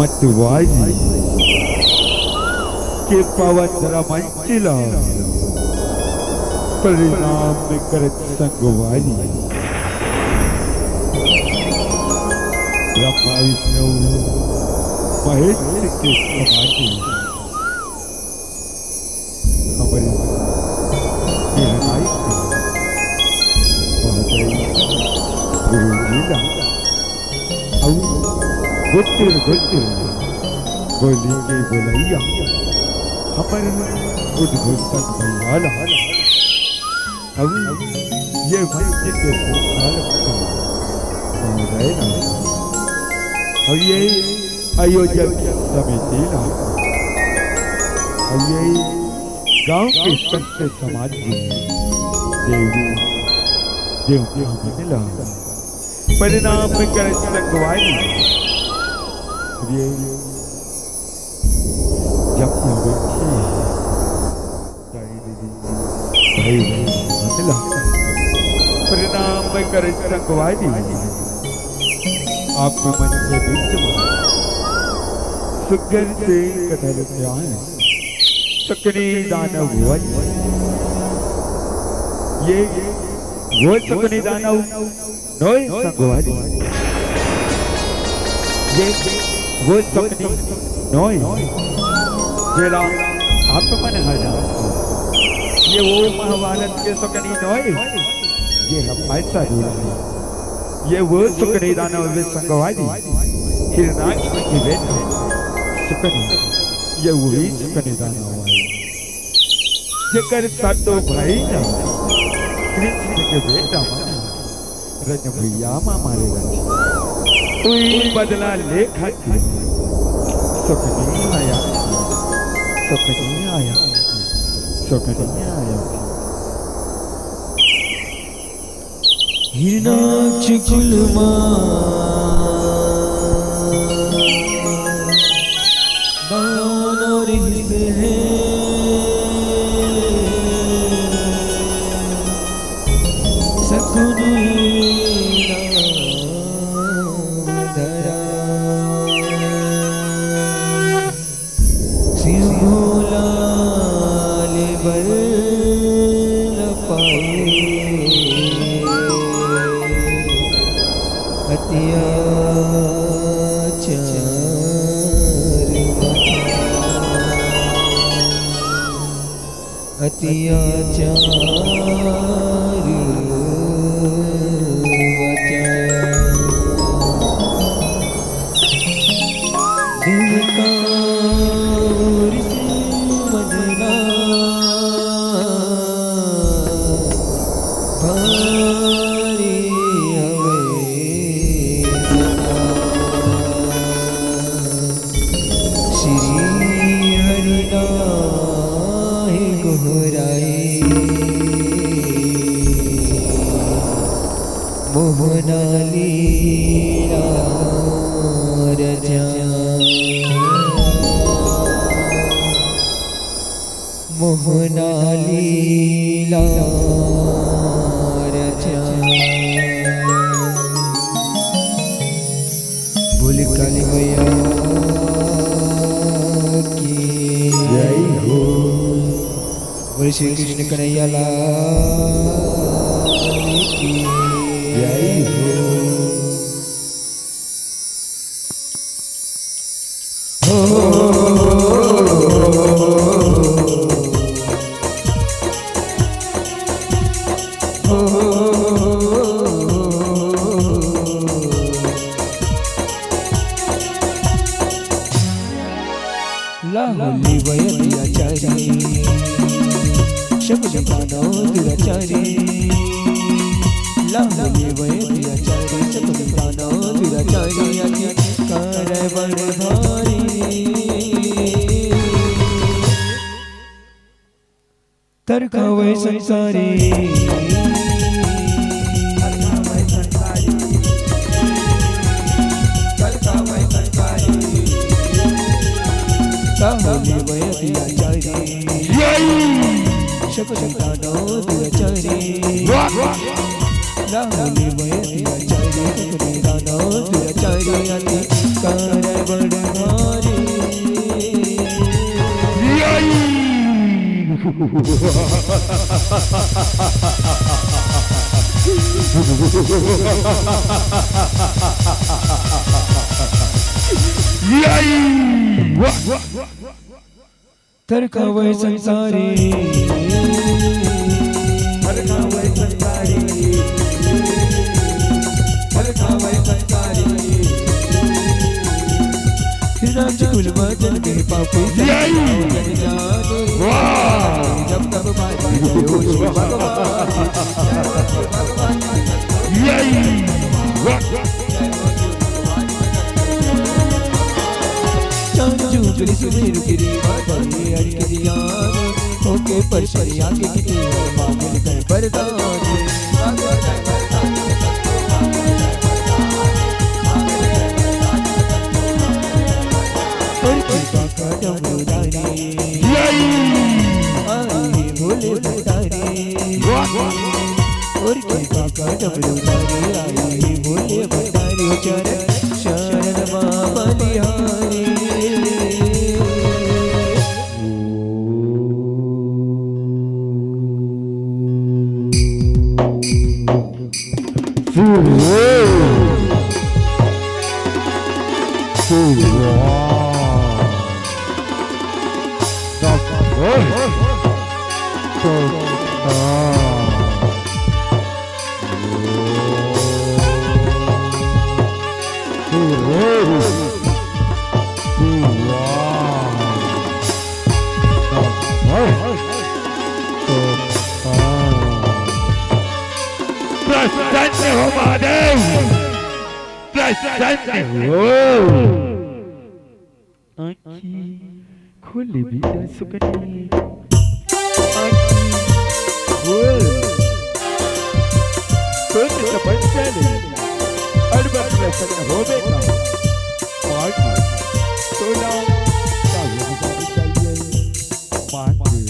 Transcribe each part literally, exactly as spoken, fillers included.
मतवारी के पवन धरा मंच ला प्रणाम करत संगवारी। ब्रह्मा विष्णु महेश के समाधि हमरे निर्णायक महोदय गुरु जी ला अउ गोतिर गोतिर बोली के बोलैया हमर उद्घोषक भैया ला अउ ये मंच के संचालक महोदय ला अउ ये आयोजक समिति ला अउ ये गांव के संत समाज के देवी देवता मन ला प्रणाम करत संगवारी। ये जब बैठे भाई बहन मन ला प्रणाम करत संगवारी। आप मन के बीच में सुग्घर से कथा लेके आए सकनी दानव वध। ये वो सकनी दानव नोय संगवारी। ये वो सकनी नोय जेला आप मन ह जानत हो। ये वो महाभारत के सकनी नोय जे ह पैसा दूर है। ये वो सकनी दानव वे संगवारी हिरणाक्ष के बेटा सकनी। ये वही सकनी दानव है जेकर सातो भाई ना कृष्ण के बेटा मन रंग भैया मा मारे रहे। तू ही बदला ले खातिर सकनी आया, सकनी आया, सकनी आया। हिरणाक्ष कुल मा दानव रिहिस हे सकुनी नाम धरा। सिंह भोला ले बर न पाए, अत्याचार मचा। अत्याचार मचा। देवता और से मदना भारी हवे सदा। श्री हरि नाहि गोहराई, मोहना लीला रचा। मोहना लीला रचा। बोल काली मैया की जय हो। बोल श्री कृष्ण कन्हैया लाल की जय हो। लाहुली वयदिया चारी, शकुन बानो दुराचारी। लाहुली वयदिया चारी, शकुन बानो दुराचारी। अति करे बड़ भारी, तर खावे संसारी। लाहुली वयदिया चारी, शकुन बानो दुराचारी। लाहुली वयदिया चारी, तेरे मेरा नाम चुरा चारी आती कार बड़ भारी। थरकावय संसारी। थरकावय संसारी। थरकावय संसारी। राजकुल वचन के पापी जय। जन जाने। वाह। जब तब बाजी गयो शिव भगवान। जय। वाह। चांद चूकरी सुमेरु गिरी माधुरी अड़करिया। होके परसरिया के किती मांगल कर बरदान। और कृपा का डमरू धारी। आई भोले भंडारी। और कृपा का डमरू धारी आई भोले भंडारी। ओ चरण शरण माँ बलिहारी। प्रसन्न हो महादेव, प्रसन्न हो। आँखी खोले बिना सुकनी, आँखी खोल। सोच समझ चले, अड़बड़ प्रसन्न हो बेटा। आँखी तोला, क्या होना चाहिए? मांगे।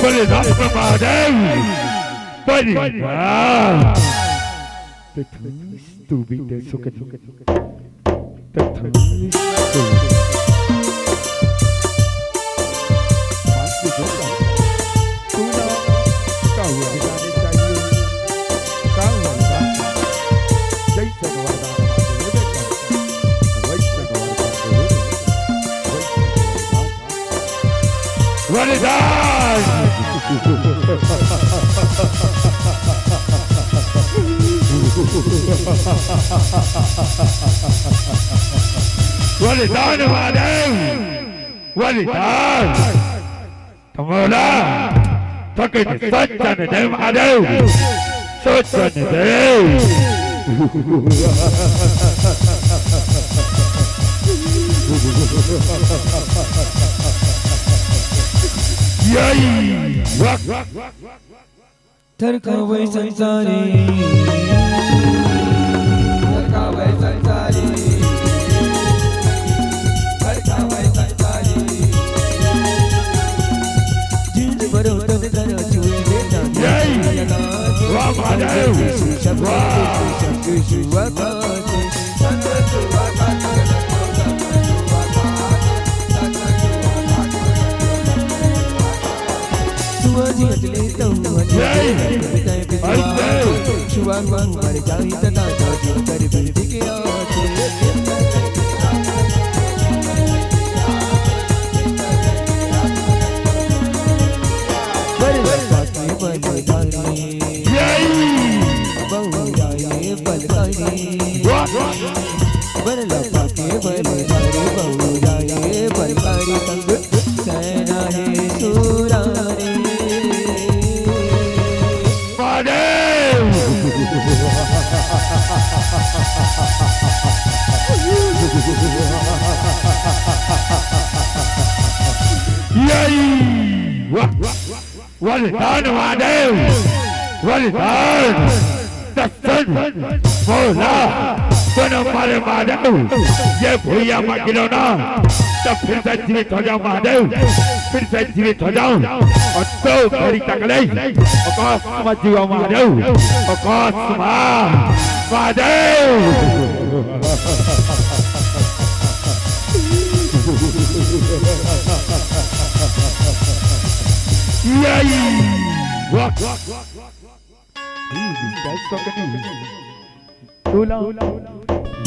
बलिदान महादेव, बलिदान। तथास्तु विद्या सुखद। तथास्तु। तू ना का हुआ बताने चाहिए? का हुआ बता? जैसे वरदान मांगे बेटा, वैसे वरदान दे। वैसे वरदान। वरदान। वरदान महादेव, वरदान। तमोला, तकन सज्जन देव महादेव, सज्जन देव। यही वक्त। थरकावय संसारी। थरकावय संसारी। थरकावय संसारी। जिन मरो तन धरा छुए बेटा। जय। वाह महादेव। वाह। यही वरदान महादेव, वरदान दर्शन भोला। कोनो मारे महादेव, ये भुइयां म गिरो ना, त फिर से जीवित हो जांव महादेव, फिर से जीवित हो जांव। अउ दू घड़ी तक ले अकास म जीवंव महादेव, अकास म महादेव। यही। वाह। तोला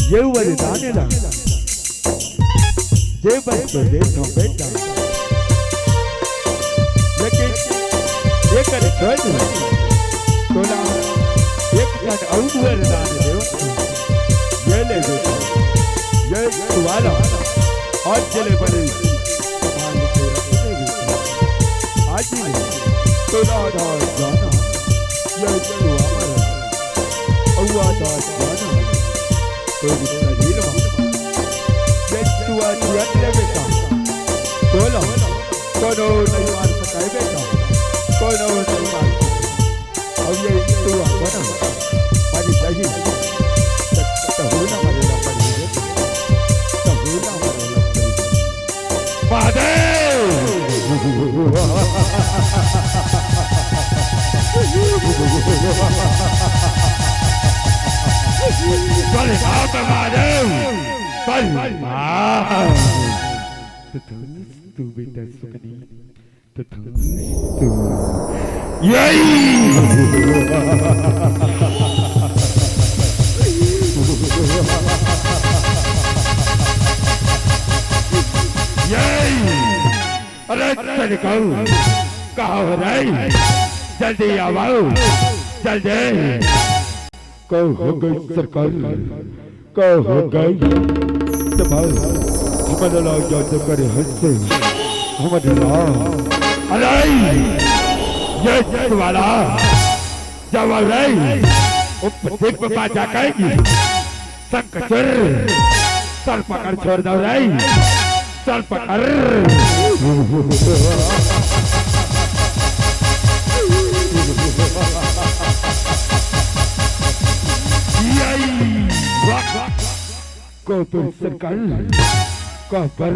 ये वरदान ला, जे बन के दे तो बेटा। लेकिन ये कर छोड़, तोला एक ठन अउ वरदान दे। ये ले बेटा, ये वाला आज चले बड़े संभाल के रख ले बेटा। आज ही नहीं, तोला आधा जाना, ये तू अमर है। अउ आधा जाना, तोर शरीर म। ये तू आज याद ले बेटा, तोला कोनो नहीं मार सकाय बेटा, कोनो नहीं मार सकाय। अउ ये तू अपन मर जाही, त, तहू ना मरे ला पड़ही रे, तहू ना मरे ला पड़ही। महादेव! बलराम महादेव! बलराम! तू बेटा सुकनी। यही। यही। अरे तनिकऊ, कहाँ हो रे? जल्दी आवव, जल्दी। का हो गे सरकार, का हो गे? तब हमन ला याद करे हंसते, हमन ला। अरे, ये वाला, जब रे, उपदीप बाजा कहेगी, शंखचूड़, सर पकड़ छोड़ दो रे। चल पकड़। यही। वाह। कबर सरकार, कबर।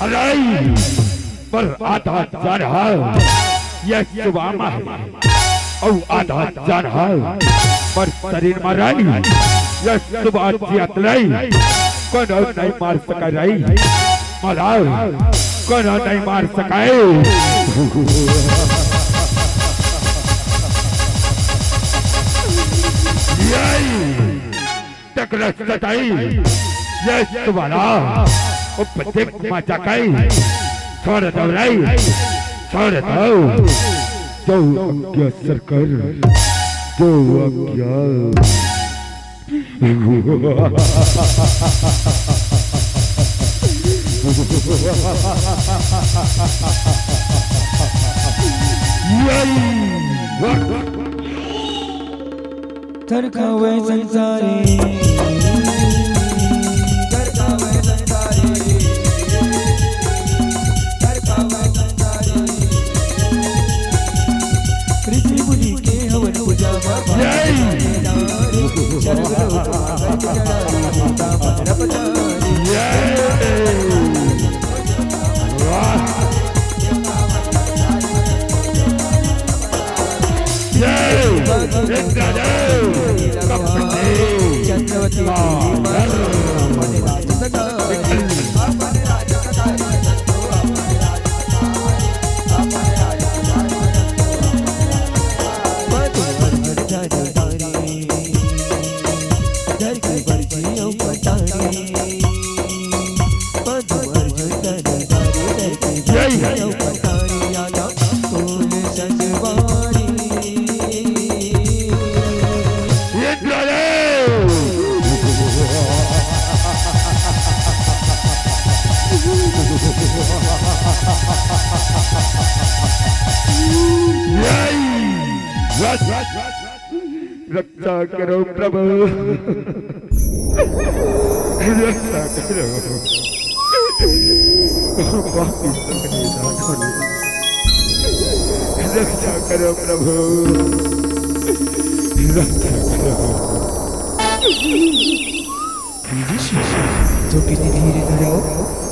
अरे, पर आधा जान हा, ये सुबह मा हे। अउ आधा जान हा मोर शरीर म रही, ये सुबह जियत रही, कोनो नहीं मार सका रही, मोला कोनो नहीं मार सका। यही। तकला सताई, ये तुम्हारा उपद्रव मचा कई। छोड़ दो रे, छोड़ दो। जो आज्ञा सरकार, जो आज्ञा। यही। चरखा वै संसारी, चरखा वै संसारी, चरखा वै संसारी। ऋषि मुनि के हवन पूजा मा जय। स्वर्ग लोक मा स्वर्ग चढ़ाई, सीता माँ रब जानी। जय। वाह। जय। इंद्रदेव। कपटी। चंद्रवती। कादर। जय। रक्षा करो प्रभु, रक्षा करो। पापी सबके दान होने। रक्षा करो प्रभु, रक्षा करो। तेजी से, तो कितनी धीरे धराओ,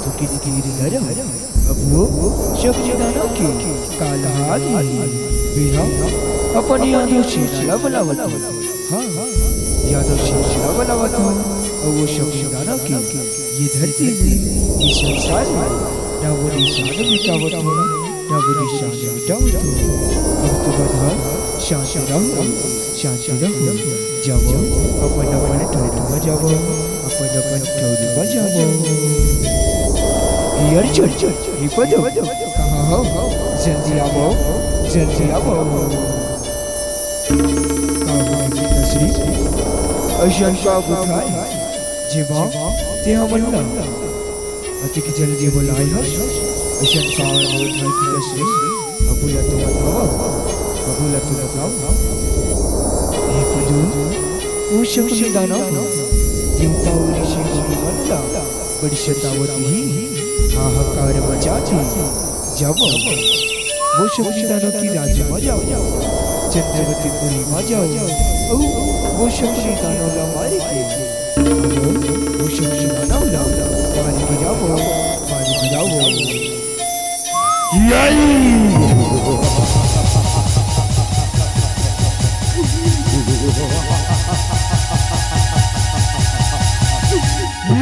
तो कितनी धीरे धराओ। अब वो शकुनी दानव के काल आ गई। बेहा अपन यादव शेष ला बुलावत हो। हाँ, यादव शेष ला बुलावत हो। और वो शकुनी दानव के ये धरती में, ये संसार में ना वो निशान मिटावत हो, ना वो निशान मिटावत हो। अब तुम अधवा शांत रहो, शांत रहो। जावो, अपन अपन ठौर म जावो, अपन अपन ठौर म जावो। हे अर्जुन, हे पदम, कहाँ हो? जल्दी आवो, जल्दी आवो। का हो गीता श्री? अइसन का गुठाय, जेमा ते हमन ला अतिक जल्दी बोलाय हस? अइसन का गुठाय गीता श्री? अबू ला तो बतावा, अबू ला तो बतावा। हे पदम, ओ शकुनी दानव, देवता अउ ऋषि मुनि मन ला बड़ी सतावत हे, हाहाकार मचात हे। जावो, वो शकुनी दानव के राज म जावो, चंद्रवती पुरी म जावो, अउ वो शकुनी दानव ला मारे के, वो शकुनी दानव ला मारे गिरावो, मारे गिरावो। यही।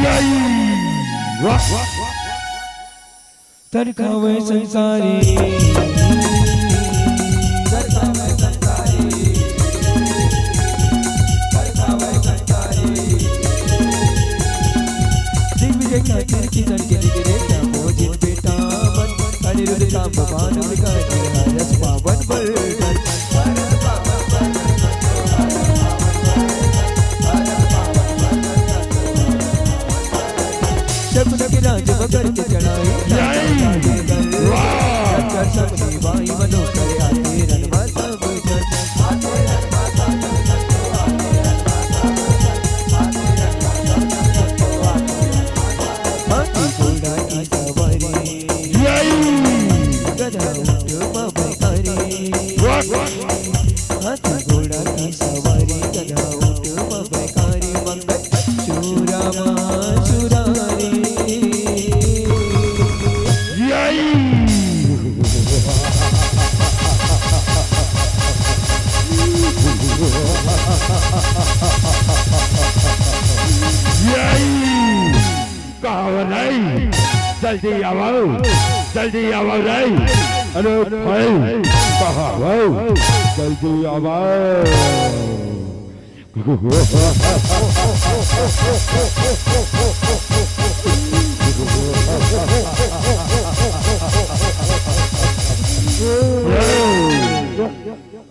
यही। वाह। तन खावे संसारी। दिग्विजय का तीर की तन के दिग्विजय का मोजित बेटा मन। अनिरुद्ध का भगवान विकास राजस पावन बल। शकुन के राज मगर के चढ़ाई। जय। वाह। शंकर सब देवाई मनो करे आते रण माता बुझन। हाथी घोड़ा की सवारी। जय। गधा ऊंट म बैठारी। वाह। हाथी घोड़ा की सवारी, गधा ऊंट म बैठारी, मंगल चूरा म चुरारी। यही। यही। कहाँ हो रे? जल्दी आवो, जल्दी आवो रे। अरे भाई, कहाँ हो? जल्दी आवो।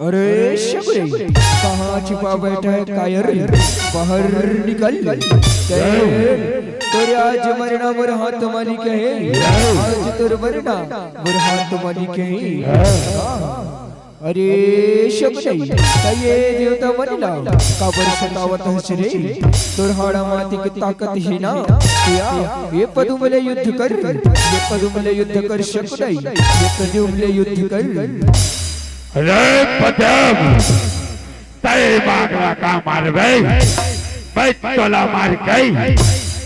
अरे शकुनी, कहाँ छिपा बैठा है कायर? बाहर निकल। तेरे आज मरना मोर हाथ म लिखे हे। आज तोर मरना मोर हाथ म लिखे हे। अरे शकुनी, त ये देवता मन ला काबर सतावत हस रे? तोर हाड़ा म अतिक ताकत हे ना? या, ये पदम ले युद्ध कर, ये पदम ले युद्ध कर शकुनी, ये पदम ले युद्ध कर। अरे पदम, तैं मांगला का मारबे? मैं तोला मार के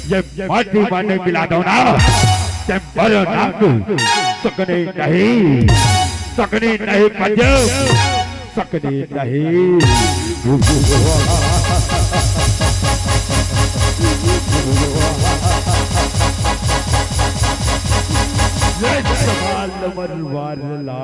ये माटी म नइ मिला दंव ना, तैं मरो ना तू। शकुनी नहीं, शकुनी नहीं पदम, शकुनी नहीं। ये सवाल नंबर वन ला।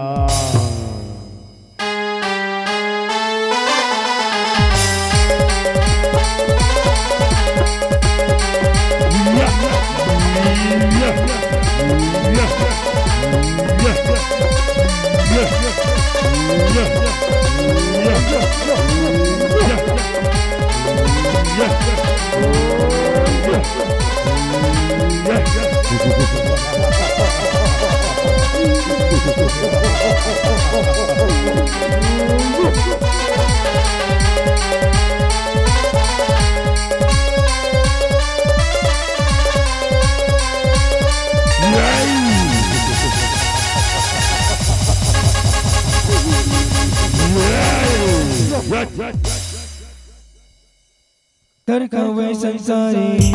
हर गावे संसारी,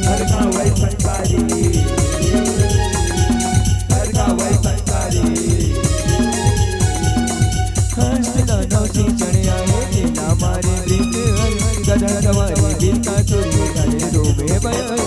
हर गावे संसारी, हर गावे संसारी। हंस दानव से चढ़ आए, तेला मारे मृग हर, गदा सवारी बीर का सूर्य डाले रो में बयां।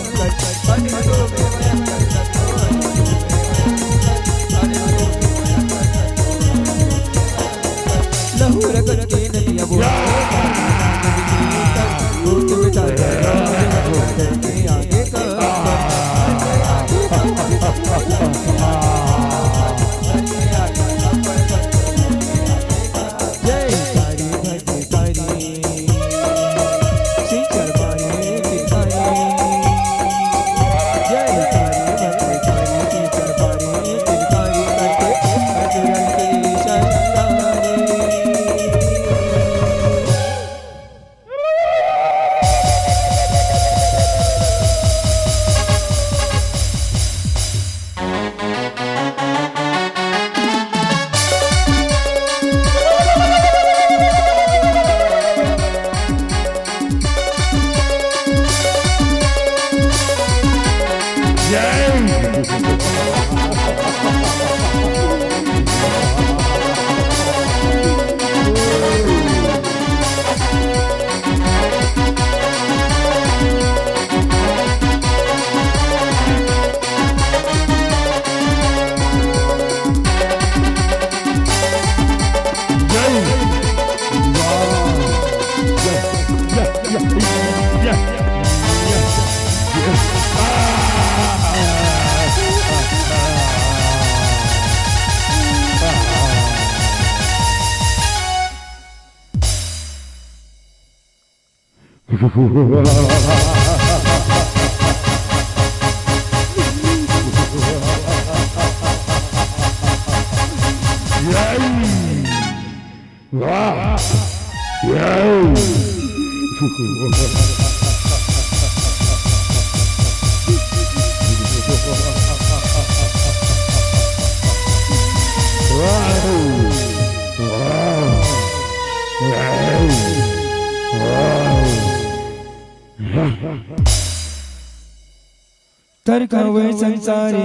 तरकावे संसारी,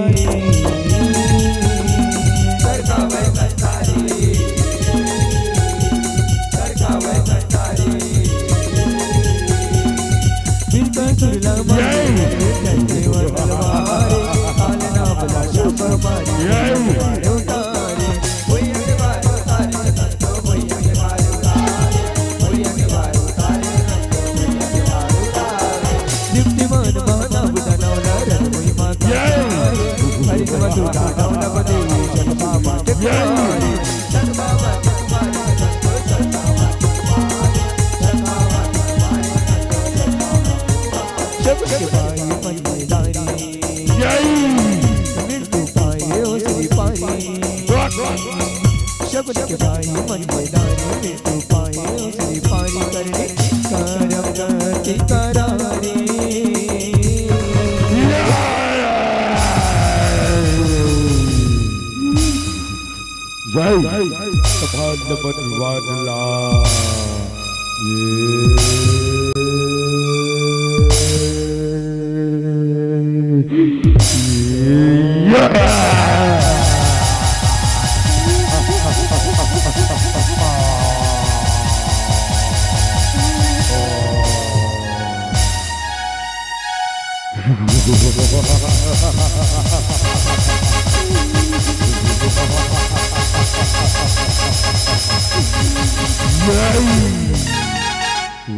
तरकावे संसारी, तरकावे संसारी। बिन का सुरला मारे, तलवारे, काल ना बला शब मारी। शकुन के भाई मन मैदानी में तू पाए, श्री पारी करने करम गति करारी। जय सफल बनवाला। ये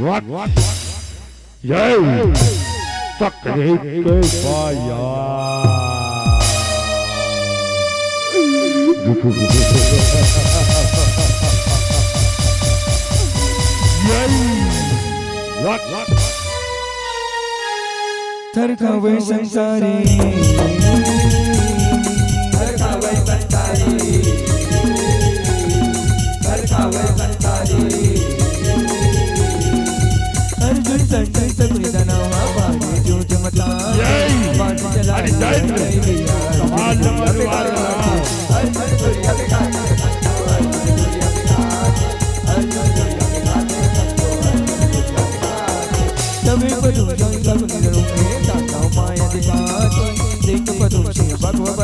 What? What? जय सकरी के पाया। जय वट। थरकावे संसारी। थरकावे संसारी। थरकावे संसारी। अर्जुन संजय सगुनी दानवा बाजे जूझ मता। बाण चला अरे जय जय। कमाल नंबर वाला। अर्जुन सूर्य विकास। अर्जुन सूर्य विकास। अर्जुन सूर्य विकास।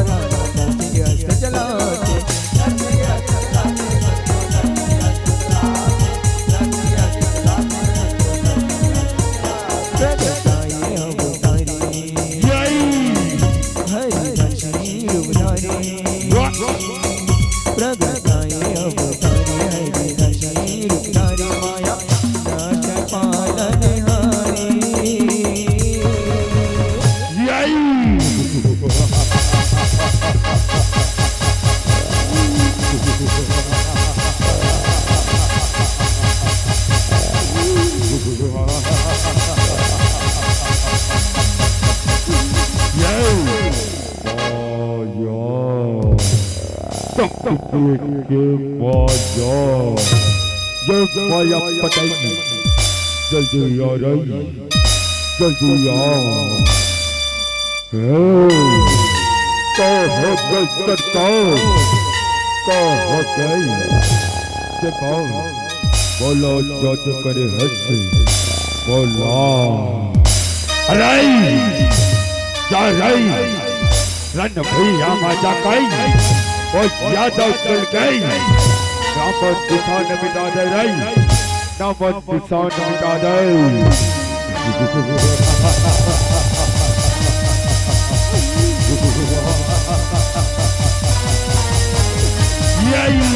बाजा। शक्ति के बाजा। जय बाजा पटाई। जल्दी आ रही। जल्दी आ। हे, का हो गई सरकार? का हो गई? देखो, बोलो जो तो करे हंस, बोलो। अरे, जा रही, रन भैया माता कई, वो यादव चल गई, राम किसान मिटा दे रही। ना मत निशान मिटा दे। यही।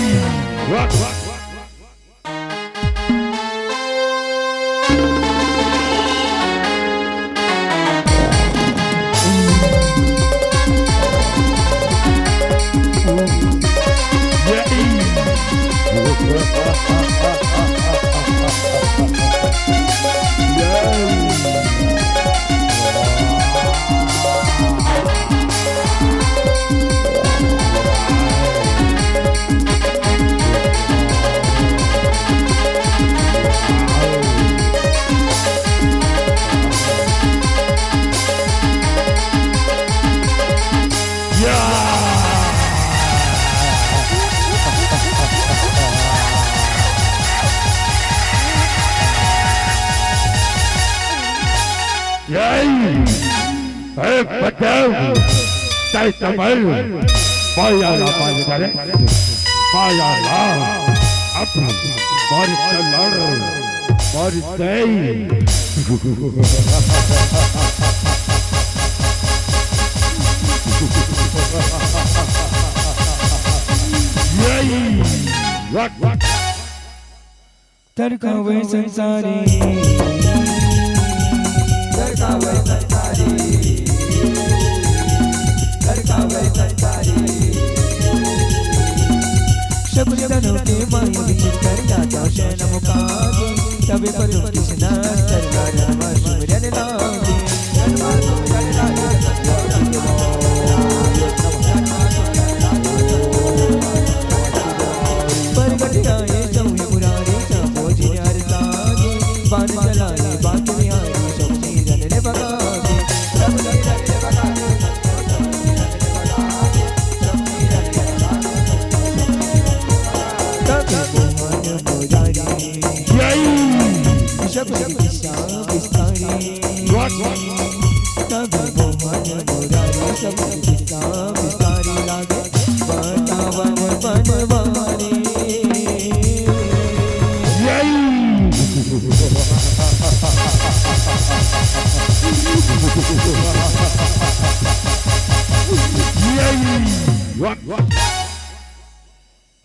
यही। ए बचाओ, तय समल, माया ला माया करे, माया ला, अब मर चलर, मर गई। यही। तरकावे संसारी। तरकावे संसारी। तरकावे संसारी। शकुनि तनु के माई विचित्र राजा शरण मुकाम। तबे पदो कृष्ण तरका राम सिमरन लागे।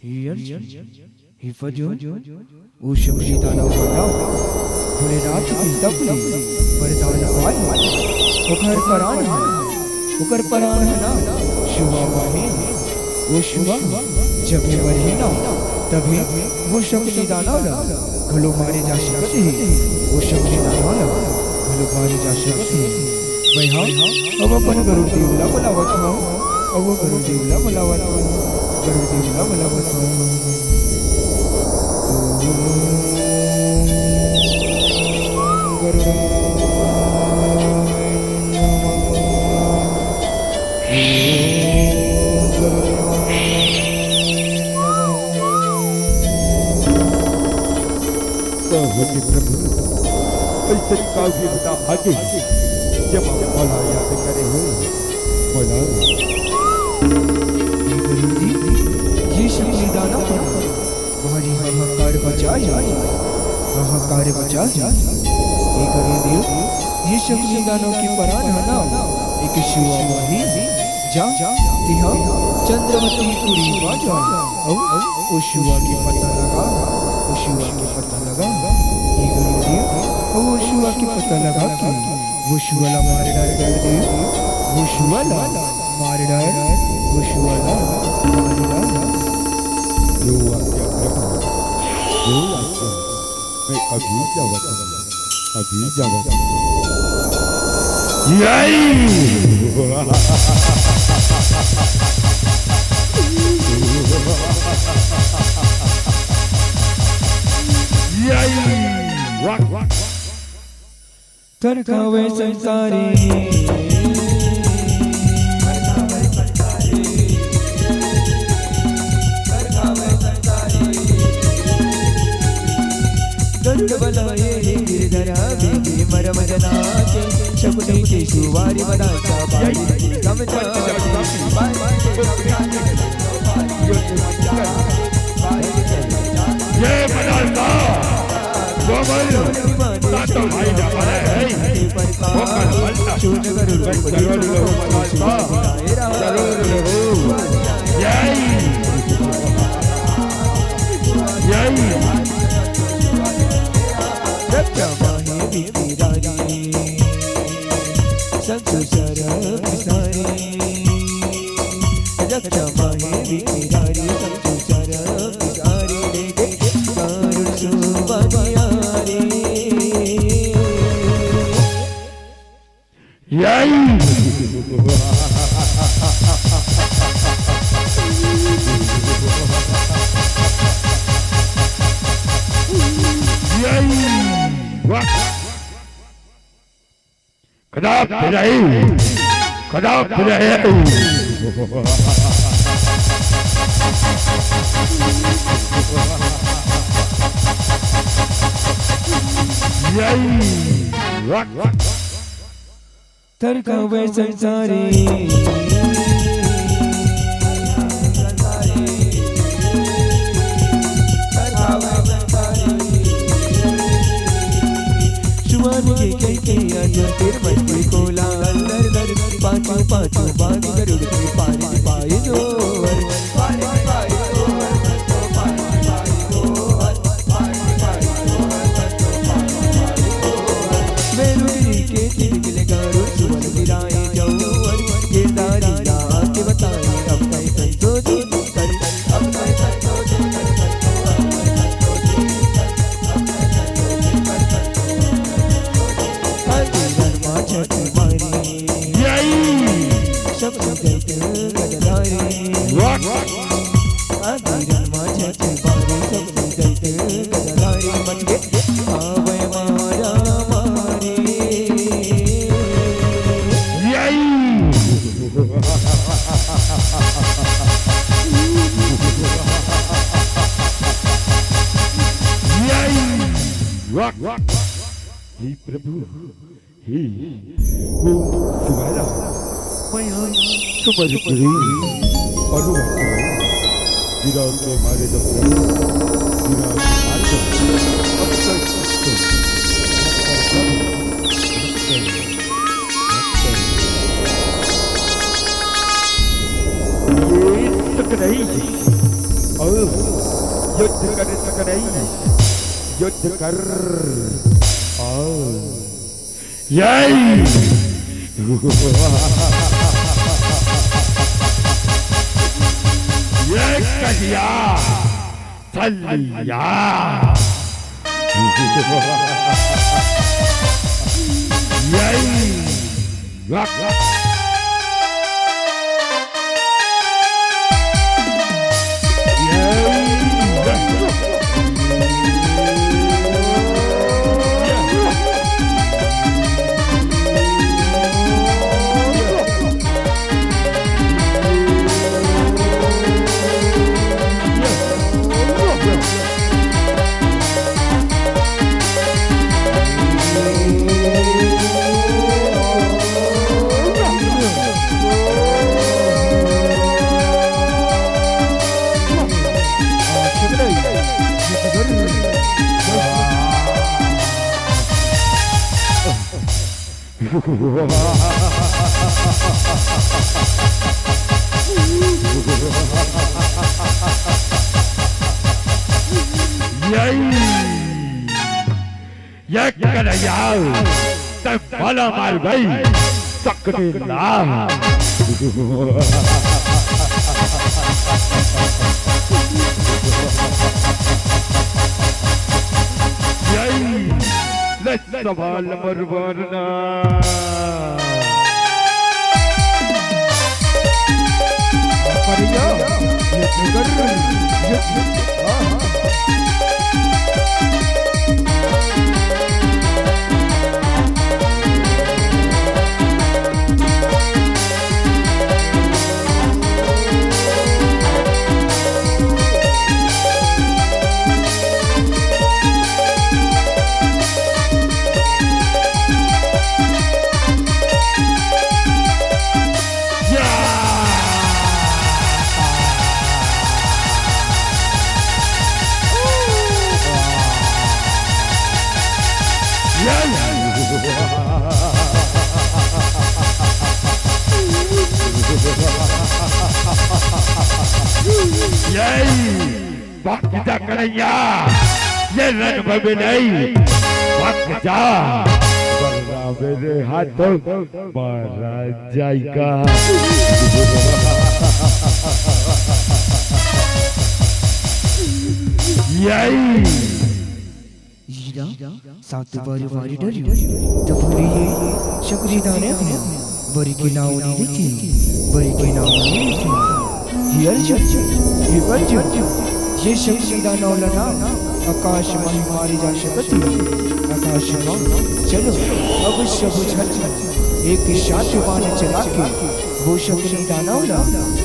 हे अर्जुन, हे प्रद्युम्न, ओ शकुनि दानव भोलेनाथ के तप ले वरदान पाए, ओकर परान ह, ओकर परान ह ना, छुआ माहे, ओ छुआ, जब भी मरही ना, तभी ओ शकुनि दानव ला घलो मारे जा सकत हे, ओ शकुनि दानव ला घलो मारे जा सकत हे। मैं हा अब अपन गरुड़ देव ला बुलावत हंव, अब गरुड़ देव ला बुलावत हंव, गरुड़ देव ला बुलावत हंव। गरुड़ कहो कि प्रभु, ऐसे काव्य बता आगे, जब आप मोला याद करे हो, मोला। हाहाकार मचाही। हे करे देव, ये शकुनी दानव के परान ह ना, एक शिवा माही। जा, तिहा चंद्रमती पुरी बाजा। अउ, अउ, ओ शिवा के पता लगा, ओ शिवा के पता लगा। हे करे देव, अउ ओ शिवा के पता लगा के वो शिवा ला मार डार करे देव, वो शिवा ला मार डार, वो शिवा ला मार डार। जो आज्ञा प्रभु, जो आज्ञा। मैं अभी जावत हूँ, अभी जावत हूँ। यही। यही। वाह, वाह। तरकावे संसारी। गरुड़ बलाए गिरधरा बेगे मरम जनाचे, शकुनी के सुवारी बना सा बाई के कम जाचे, बाई के कम जाचे। जय मदालता, गोमल, तातो भाई जा पड़े है। गोमल, मलता। जरूर लो, मदालता। जरूर लो। यही। यही। रक्षा माहे विपिरारी, संतु सरम सारी। रक्षा माहे विपिरारी, संतु सरम सारी। देखे कारुण सुबनियारी। यही। यही। वाह। कदा फिराई, कदा फिराई। यही। वाह। तरकावे संसारी। सुवान के कई के अजर फिर मन के कोला अंदर दर पाछू पाछू बाग गरुड़ के पार पाए जोर। हे प्रभु, हे, ओ शिवाला, मैं आज समर्पित अनुमति गिरा के मारे दो प्रभु, गिरा के मारे दो। ये तक नहीं, और युद्ध कर तक नहीं, युद्ध कर, और यही। ये कहिया सलिया। यही। यही, ये कन्हैया, तै मला मार गई, सकनी ला। यही, ले सवाल मरवाना। करिया, ये जिगर, ये, हाँ, हाँ। यही। भाग जा कन्हैया, ये रण में भी नहीं। भाग जा, वरना मेरे हाथों मारा जाएगा। यही। ईरा, सात बार वारी डरियो, जब ये शकुनी दाने हो, बरी के नाव नी लेती, बरी के नाव नी लेती। हे अर्जुन, हे अर्जुन, ये शकुनी दानव ला ना, आकाश में ही मारे जा सकत हे। आकाश में, चलो, अब सब झन एक साथ बाण चला के वो शकुनी दानव ला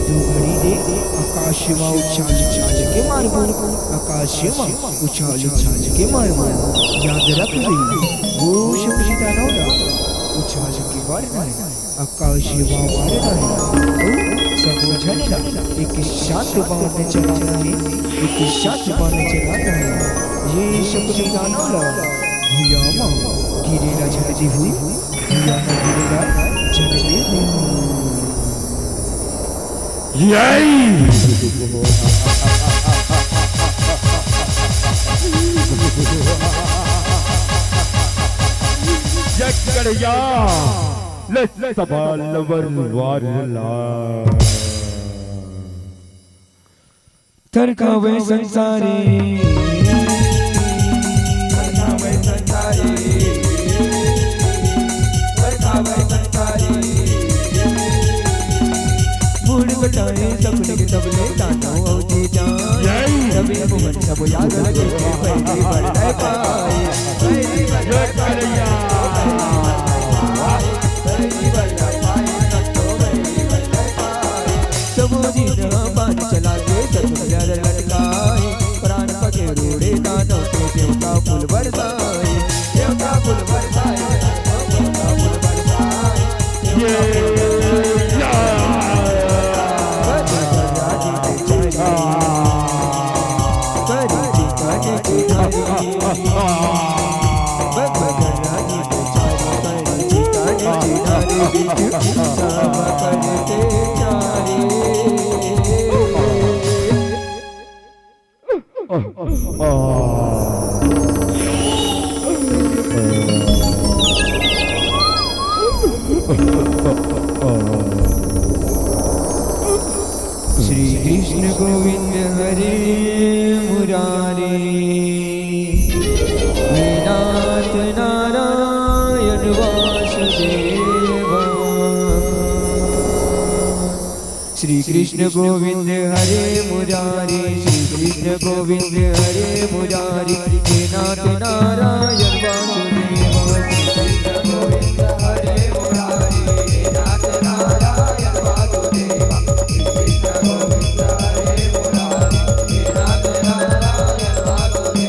दू घड़ी ले आकाश में उछाल उछाल के मारबो, आकाश में उछाल उछाल के मारबो। याद रख रे, वो शकुनी दानव ला उछाल के मारना हे, आकाश में मारना हे। ओ, सबो झन ला एक साथ बाण चलाना हे, एक साथ बाण चलाना हे। ये शकुनी दानव ला भुइयां में गिरे ला झन देहू। यही। ये कड़िया, ले सवाल वरवार ला। थरकावे संसारी, थरकावे संसारी, थरकावे संसारी। मूड़ कटाए सपने के तबले तानो औ जी जान। यही। तबे मोहन सब याद रखे के पहली बार लय पाए। पहली बार लय पाए। पहली बार लय पाए, संतो पहली बार लय पाए। सबो झिन बाण चला के सतुलिया लटकाए, प्राण पके रूड़े दानव के देवता फूल बरसाए, देवता फूल बरसाए, देवता फूल बरसाए। ये या। श्री कृष्ण गोविंद हरे मुरारी, हे नाथ नारायण वासुदेवा। श्री कृष्ण गोविंद हरे मुरारी, श्री कृष्ण गोविंद हरे मुरारी, हे नाथ नारायण वासुदेवा। श्री कृष्ण गोविंद हरे मुरारी, हे नाथ नारायण वासुदेवा। श्री कृष्ण गोविंद हरे मुरारी, हे नाथ नारायण वासुदेवा।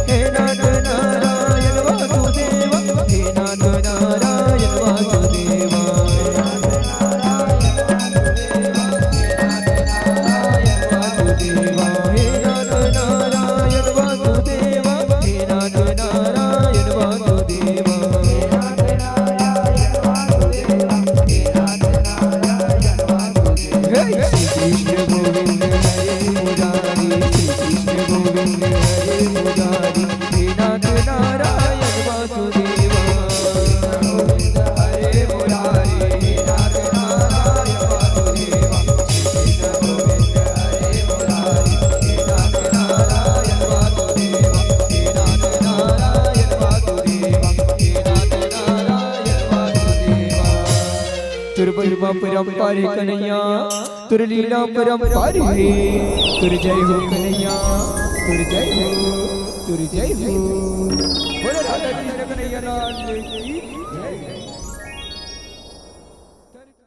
हे नाथ नारायण वासुदेवा, हे नाथ नारायण वासुदेवा। कृष्ण गोविंद हरे मुरारी, कृष्ण गोविंद हरे मुरारी, हे नाथ नारायण वासुदेवा। गोविंद हरे मुरारी, हे नाथ नारायण वासुदेवा। कृष्ण गोविंद हरे मुरारी, हे नाथ नारायण वासुदेवा, हे नाथ नारायण वासुदेवा, हे नाथ नारायण वासुदेवा। तोर महिमा परंपार हे कन्हैया, तोर लीला परंपार हे। तोर जय हो कन्हैया, तोर जय हो, तोर जय हो। बोलो राधा कृष्ण कन्हैया लाल की।